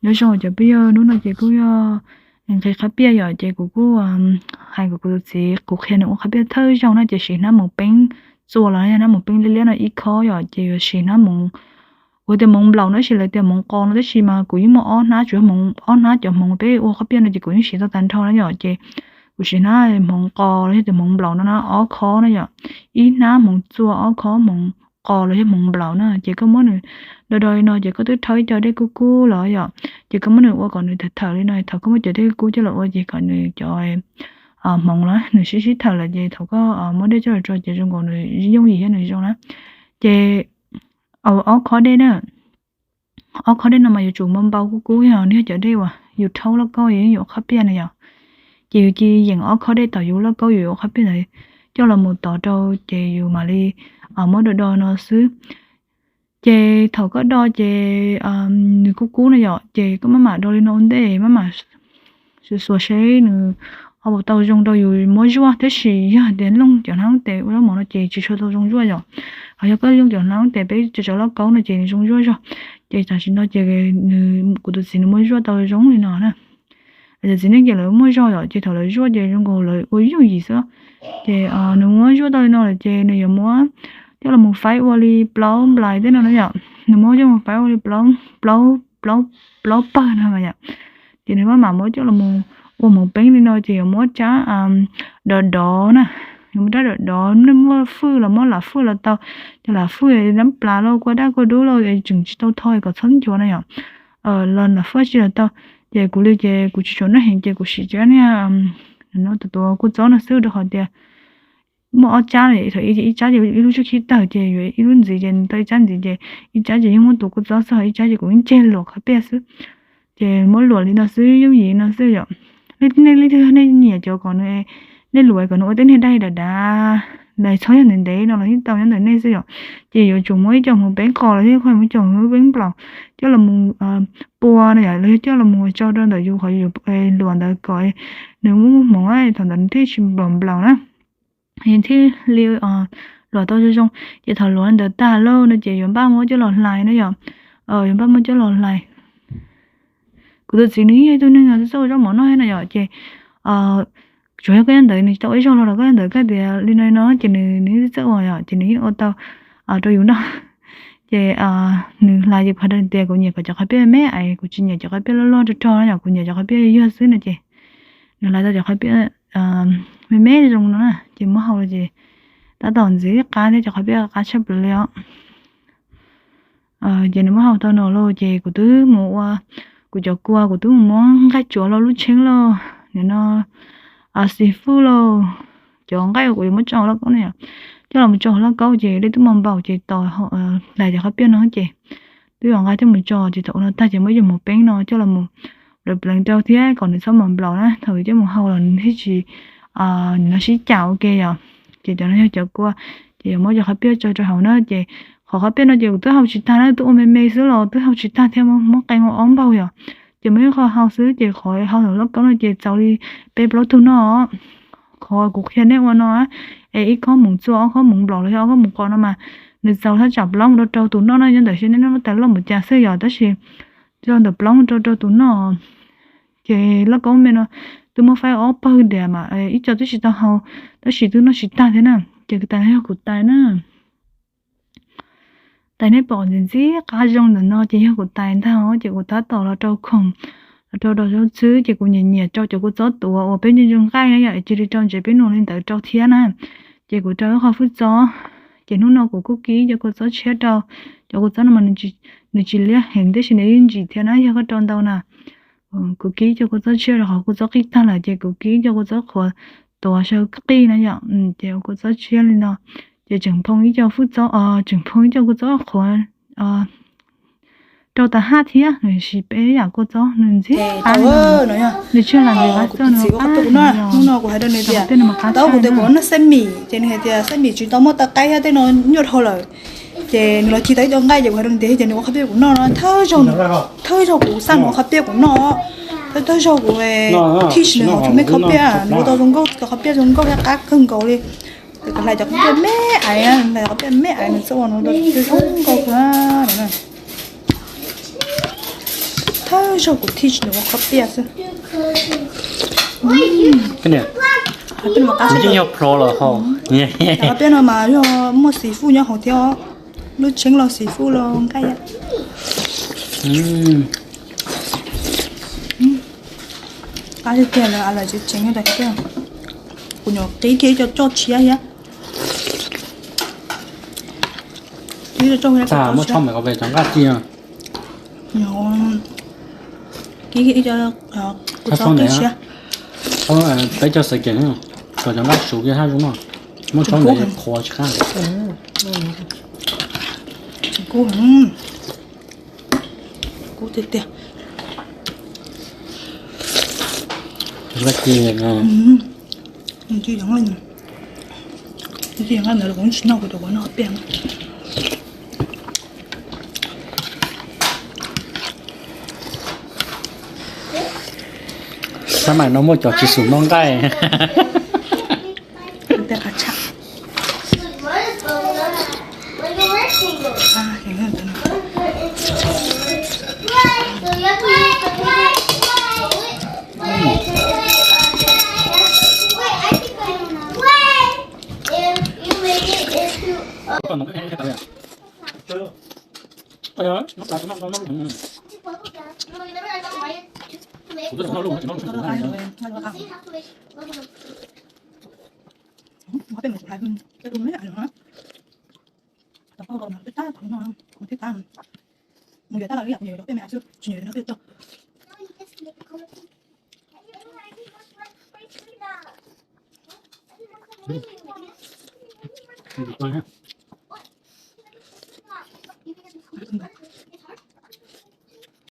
Nyob zoo cov phooj ywg, hnub no ces kuj yog nqhis qhab piaj yom, ces kuv kuj hais kom kuv tus txiv kuv qhia nws ua qhab piaj thawj zaug no ces siv hnab moos peeb txua los yog hnab moos peeb liab liab no ib khob yom, ces yuav siv hnab moos, kuv tias moos nplaum no tab sis lawv tias moos qos no tab sis mas kuv yeej muaj ob hnab, tsuas yog moos ob hnab, cov moos peb ua qhab piaj no ces kuv yeej siv tau tag nrho na yom, ces kuv siv hnab moos qos los yog tias moos nplaum no na ob khob na yom, ib hnab moos txua ob khob moos qos los yog moos nplaum na, ces koj muab nws do do li no ces koj twb rhaub ib co dej kub kub los yom, ces koj muab nws ua kom nws thawm thawm li no, thaum koj muab cov dej kub coj los ua ces kom nws cov hmoov los nws sib sib thawm lawm ces thaum koj muab dej coj los tso ces zoo nkaus nws yooj yim thiab nws zoo na. Ces ob khob dej na, ob khob dej no mas yuav tsum npau npau kub kub yog nws yog cov dej uas yus rhaub lauj kaub yus ua qhab piaj na yom. Ces yus cia yeem ob khob dej tom yus lauj kaub yus ua qhab piaj ntawd coj los mus tov rau ces yus mam li muab do do no xwb. Ces thaum koj do ces nws kub kub no yom, ces koj maj mam do li no ua ntej, maj mam xuas seb nws ho puas tau zoo rau yus muab zuaj, tab sis yog tias looj cov hnab looj tes ua zaub mov no ces tsis tshua tau zoo zuaj yom. Ho yog koj looj cov hnab looj tes peb tso tsau lauj kaub no ces nws zoo zuaj zog. Ces tam sim no ces nws, kuv tus txiv nws muab zuaj tau zoo li no na. Cov txiv neej ces lawv muaj zog yom, ces thaum lawv zuaj ces zoo nkaus lawv ua yooj yim xwb. Ces nws muab zuaj tau li no lawm ces nws yuav muab coj los mus faib ua li plaub nplais tej no na yom. Nws muab coj mus faib ua li plaub, plaub, plaub pawg no yom. Ces nws maj mam muab coj los ua moos peeb li no ces yuav muab rab dov dov na, yuav muab rab dov dov, nej muaj fwj los muab lam fwj los tau, cov lam fwj nab plas los kua daj kua dub los tseem tsis tau tho kom txhob nchuav na yom. Los lam fwj tsis los tau. Ces kuv li ces kuv tsis tshua noj heev ces kuv siv rab niag, tus tuav kua txob no xwb rau qhov tias muaj ob tsab, thaum ib tsab ces ib lub tswb khib tawg ces yuav ib lub ntxiv ces tau ib tsab ntxiv ces ib tsab ces yeej muab tuav kua txob xwb, ho ib tsab ces kuv yeej ceg luam qhab piaj xwb. Ces muab luam li no xwb, yooj yim no xwb yom. Nej leej twg nej nyiam cov kom nws, nej luam kom nws ua tej niag daj dav dav, txhob yog ntev ntev no los yeej tau nyob ntawm nej xwb yom. Ces yuav tsum muab ib co hmoov peeb qos los yog muab ib co hmoov peeb nplaum coj los mus pua no yom, los yog coj los mus tso rau ntawm yus qhov yus luam ntawd kom nws muaj muaj hmoov thaum ntawd nws thiaj tsis nplaum nplaum na, thiaj li luam tau zoo zoo. Ces thaum luam ntawd tag lauj no ces yuav npaj muab coj los hlais na yom. Yuav npaj muab coj los hlais. Kuv tus txiv nws yeej yog ib tug neeg txawj ua zaub mov noj thiab na yom, ces tsuas yog koj nyob ntawd nws tsis tau ua ib zaug los los koj nyob ntawd koj tias li no li no ces nws nws txawj ua yom, ces nws yeej ua tau rau yus noj. Ces nws hlais ces kuv hais rau nws tias kuv nyiam kom cov qhov piaj me me ais, kuv tsis nyiam cov qhov piaj loj loj rog rog no yom, kuv nyiam cov qhov piaj yuag yuag xwb no ces nws hlais tau cov qhov piaj me me zoo no na ces muab hau los ces tab tom ntxim qab thiab, cov qhov piaj qab tshaj plaws li os. Ces nws muab hau tau no lauj ces kuv twb mus ua, kuv cov kua kuv twb mus muab nqaij tsuav lauj, lub tsheeb lauj, nim no xis fwj lauj, cov nqaij uas kuv yuav muab tso hauv lauj kaub no yom, coj los mus tso hauv lauj kaub ces dej twb npau npaum ces tos hlais cov qhov piaj no ces twb yuav nqa coj mus tso ces thaum ua no tag ces muab cov hmoov peeb no coj los mus pleev pleev rau thiab kom nws txhob mos nplaum na, thaum coj mus hau los nws thiaj tsis, nws sib cam ua ke yom. Ces cov no yog cov kua, ces yuav muab cov qhov piaj tso rau hauv na ces qhov qhov piaj no ces kuv twb hau tsis tag na, twb ua me me xwb los twb hau tsis tag thiab, muab qee ua ob npaug yom. Ces muab ib qho hau xwb ces qhov hau hauv lauj kaub no ces txaus li peb plaub tug noj. Qhov kuv qhia nej ua no es ib khob moov txua ob khob moov nplaum los yog ob khob moov qos no mas nws txaus thaj tsam plaub mus rau rau tus noj na, nyob ntawm seb nej noj tais loj mus cas xwb yom, tab sis rau ntawm plaub mus rau rau tus noj. Ces lauj kaub me no twb muab faib ob pawg tiag mas ib co twb tsis tau hau, tab sis twb noj tsis tag thiab na. Ces tais no yog kuv tais na. Tais nej pom ntxim ntxim qab zoo ntawm no ces yog kuv tais ntag os, ces kuv tab tom los rau khoom, los rau dos zaub xwb ces kuv nyiam nyiam rau cov kua txob tuav uas peb ntse ntse nqaij na yom, cia li rau ntsev peb nua li ntawd rau thiab na. Ces kuv rau ib qho fwj txob, ces hnub no kuv kuj kib cov kua txob tshiab rau, cov kua txob no mas nws tsis liab heev tab sis nws yeej ntsim thiab na yog koj rau ntau na. Kuv kib cov kua txob tshiab rau qhov kua txob qij tag lawm ces kuv kib cov kua txob qhuav tuav saw qij na yom, ces kua txob tshiab li no ces tseem phoo ib co fwj txob, tseem phoo ib co kua txob qhuav rau tas haj thiab, nws siv peb yam kua txob nws ntxim qab, nws tsis lam nws qab txoj no. Hnub no kuv hais rau nws tias, tau kuv tias kuv noj xab mim ces nws hais tias xab mim tsis tau muaj taw qaib thiab tej no nyuaj dhau lawm. Ces nws los cig tau ib co nqaij ces kuv hais rau nws tias, ces nws ua qhov piaj kuv noj no thawj zaug, thawj zaug kuv xaj nws ua qhov piaj kuv noj, thawj zaug kuv thij nws hauv tsheb me qhov piaj, nws ua tau zoo nkauj, cov qhov piaj zoo nkauj thiab qab kawg nkaus li. Kuv hlais cov qhov piaj me ais, hlais qhov piaj me ais nws txawj ua, nws ua tau zoo nkauj kawg. Zaug kuv thiaj tsis nyiam ua qhob piaj xwb. Kuv yeej yog pro los ho. Qhob piaj no mas yog muaj xis fuj nyob hauv thiab os. Lub tseeb los xis fuj los nqaij. Qab tiag tiag lawm, lawv tseem tseem nyob tas thiab. Kuv nyuam qib kiag ib co tshiab thiab. Muab tshob me kov ve cov nqaij ci. Peb cov xav kev kom cov nqaij suv kiag hab zoo no. Muab tshob me qhuav tsis qab. Kub tiag tiag. Ntawd kuv tsis noj, kuv cov kuv noj piaj. Sab maim no muaj cov tsis xum noj nqaij. Tej qab tshaj. Mus yuav tag lawm ib yam kuv nyuam yuav peb me a xwb, tsis nyuam yuav nrog peb tau.